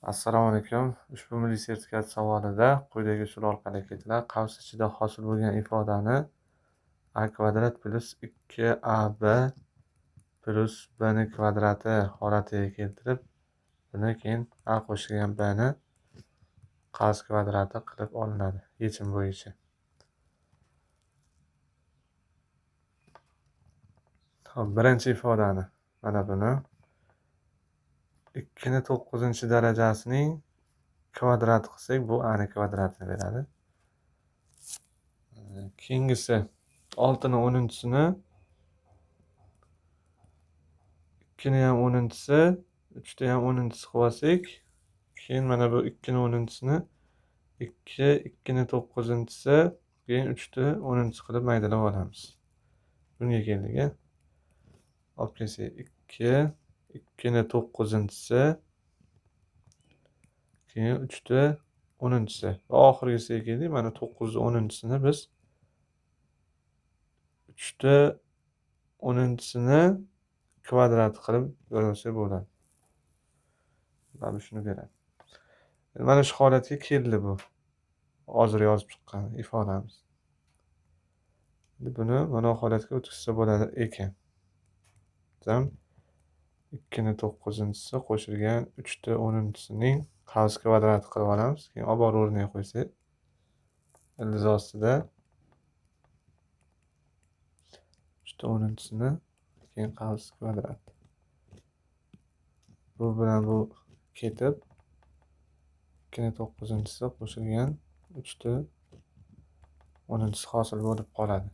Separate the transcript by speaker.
Speaker 1: Assalomu alaykum. Ushbu milliy sertifikat savolida quyidagi usul orqali ketiladi. Qavs ichida hosil bo'lgan ifodani a kvadrat plus 2ab plus b ni kvadrati holatiga keltirib, buni keyin a qo'shilgan b ni qavs kvadrati qilib olinadi yechim bo'yicha. Xo'p, birinchi ifodani mana buni 2 ni 9 darajasining kvadrati qilsak, bu a ni kvadratini beradi. Keyingisi 6 ni 10-chisini, 2 ni ham 10-chisi, 3 ni ham 10-chisi qilib olsak, keyin mana bu 2 ni 10-chisini 2, 2 ni 9-chisi, keyin 3 ni 10-chisi qilib maydalab olamiz. Bunga keldik, a? Olib kelsak 2, 2 ni 9-chisi, keyin 3 ni 10-chisi va oxirgisiga keldik. Mana 9 ni 10-chisini biz 3 ni 10-chisini kvadrat qilib yozsak bo'ladi. Mana shuni beradi. Mana shu holatga keldi bu. Hozir yozib chiqqan ifodamiz. Endi buni mana bu holatga o'tkazsa bo'ladi ekan. Jam 2 ni 9-chisi qo'shilgan 3 ni 10-chisining qavs kvadrati qilib olamiz. Keyin olib borib o'rniga qo'ysak, ildiz ostida 3 ni 10-chisini keyin qavs kvadrat. Bu bilan bu ketib, 2 ni 9-chisi qo'shilgan 3 ni 10-chisi hosil bo'lib qoladi.